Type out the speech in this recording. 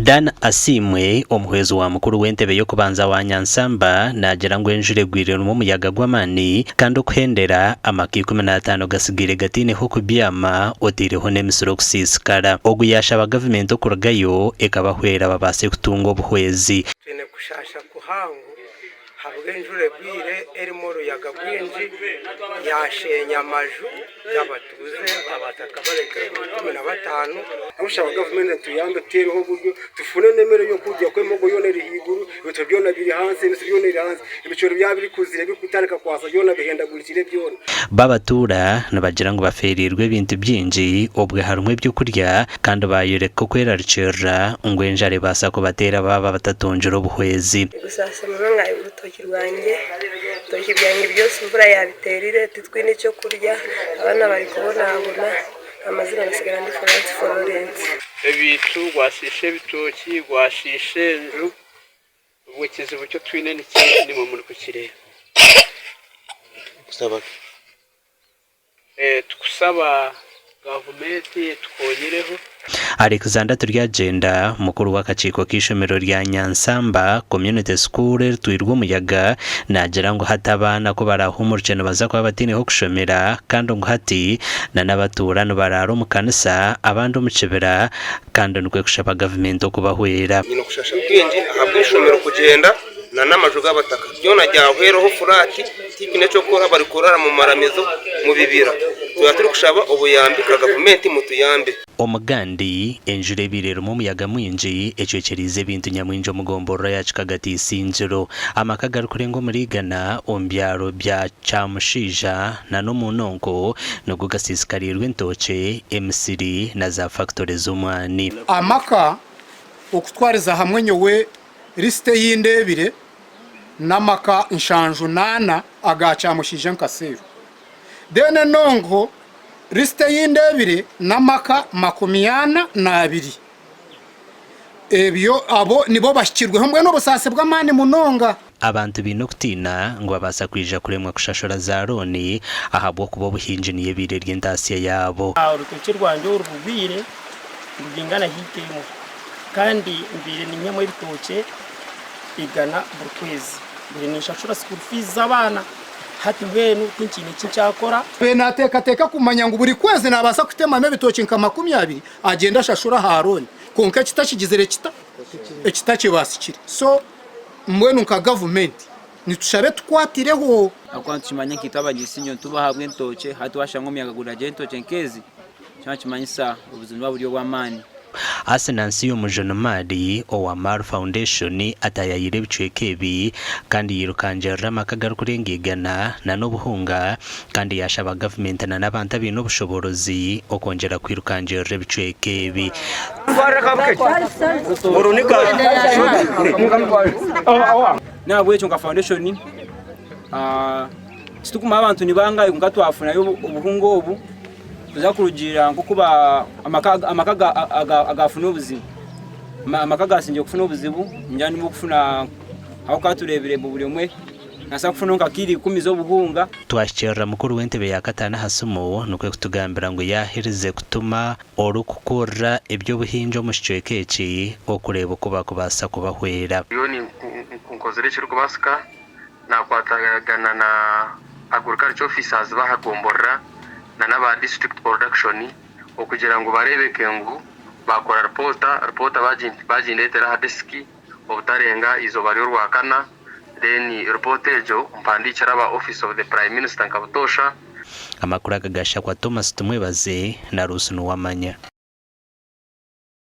Dan Asiimwe, omuhwezi wa mukuru w'entebe y'okubanza wa Nyansamba naagira ngu enjura egwire erimu omuyaga gw'amaani kandi okuhendera amaka 15 gatsigaire gataine h'okubyama otaireho n'emisiri okusiisikara. Ogu yaashaba gavumenti okurugayo ekabahwera babaase kutunga obuhwezi. Twine kushaasha kuhango ahabw'enjura egwire erimu oruyaga rwingi yaasheenya amaju g'abatuuze abataka barekire 15. Nitushaba gavumenti etuyambe etuteereho oburyo tufune n'emere y'okurya ahabw'okuba emoogo yoona eri ahaiguru, ebitookye byona biri ahansi, emisiri yoona eri ahansi, ebicoori byaba birikuzire birikutandika kwasa byona bihendagurikire byona. Bo abatuura nibagira ngu bafeereirwe ebintu bingi obwe harimu eby'okurya kandi baayoreka okwerarikirira ngu enjara ebaasa kubateera baaba batatungire obuhwezi. Nikusaasa munonga orutookye rwangye, ebitookye byangye byose enjura yabiteerire titwine ekyokurya abaana barikubonabona amazina nasigara ndi Florence Florence. Ebintu, gwashiisha ebitookye, gwashiisha enju, obwo ekizibu kyo twine nikyo nimwe murikukireeba. Tukusaba gavumenti etukonyereho. Alexander Turyagyenda, mukuru w'akakiiko k'eishomero rya Nyansamba Community School eritwirwe omuyaga, naagira ngu hati abaana ku baraahumurukye nibaza kuba bataine h'okushomera kandi ngu hati na n'abatuura nibaraara omu kanisa abandi omu kibira kandi nikwo kushaba gavumenti okubahwera. Nyine okushasha kwingi ahabw'eishomero kugyenda na n'amaju g'abataka byona byahweraho furaati tihaine eky'okukora barikurara mu maramizo mu bibira twaba turikushaba obuyambi nka gavumenti mutuyambe. Omugandi, enjura ebaire erimu omuyaga mwingi ecwekyereize ebintu nyamwingi omu gomborora ya Kikagati Isingiro. Amaka agarikurenga omuri igana omu byaro bya Kyamushaija na n'omu Nonko nigo gasiisikariirwe entookye, emisiri na za fakitore z'omwani. Amaka okutwariza hamwe nyowe Lisiti ei ndeebire n'amaka nshanju n'ana aga Kyamushaija nka seero. Then enongo lisiti ei ndeebire n'amaka makumiana n'abiri. Ebyo abo nibo bahikirweho mbwenu obusaasi bw'amaani munonga. Abantu baine okutiina ngu babaasa kwija kuremwa kushashura za looni ahabw'okuba obuhingi niyo ebaire eri entaasya yaabo. Orutookye rwangye oru rugwire nirwingana hiika emwe kandi mbaire ninyihamu ebitookye igana buri kwezi. Mbaire ninshashura school fees z'abaana hati mbwenu tinkiine eki nkyakora. Abe naateekateeka kumanya ngu buri kwezi naabaasa kutemamu ebitookye nka 20 agyende ashashure aha looni kwonka ekitakigizire kita? Ekitakibaasikire. So mbwenu nka gavumenti nitushaba etukwatireho. Ahabw'okuba nitukimanya nkaitwe abagisinyo nitubaho ahabw'entookye, hati waashanga omuyaga guragya entookye nk'ezi, kyaba nikimanyisa obuzibu nibuba buri obw'amaani. Asinansiyo Mujuni-Mali owa Maru Foundation ataayaayire ebicweka ebi kandi yairukangirira amaka agarikurenga igana n'obuhunga kandi yaashaba gavumenti n'abantu abaine obushoboorozi okwongyera kwirukangirira ebicweka ebi. N'ahabw'ekyo nka foundation titurikumanya abantu ni bangahi kwonka twafunayo obuhunga obu kuza kurugiirira nk'oku amaka agaafuna obuzibu. Amaka agaasingire kufuna obuzibu ningira nibo kufuna ahabw'okuba tureebire ngu buri omwe naabaasa kufuna nka kiiro ikumi z'obuhunga. Twahikirira mukuru w'entebe ya kataano aha simu nikwo kutugambira ngu yaaherize kutuma orikukurira eby'obuhingi omu kicweka eki okureeba oku bakubaasa kubahwera. Nyowe nkozire ekirikubaasika nakwatagana na Agriculture Officers b'aha gomborora na n'aba District Production okugira ngu bareebeke ngu baakora ripoota, ripoota baagindetera aha desiki obutarenga eizooba ry'orwakana then ripoota egyo mpandiikire aba Office of the Prime Minister nka butoosha. Amakuru aga gashakwa Thomas Tumwebaze na Ruth Nuwamanya.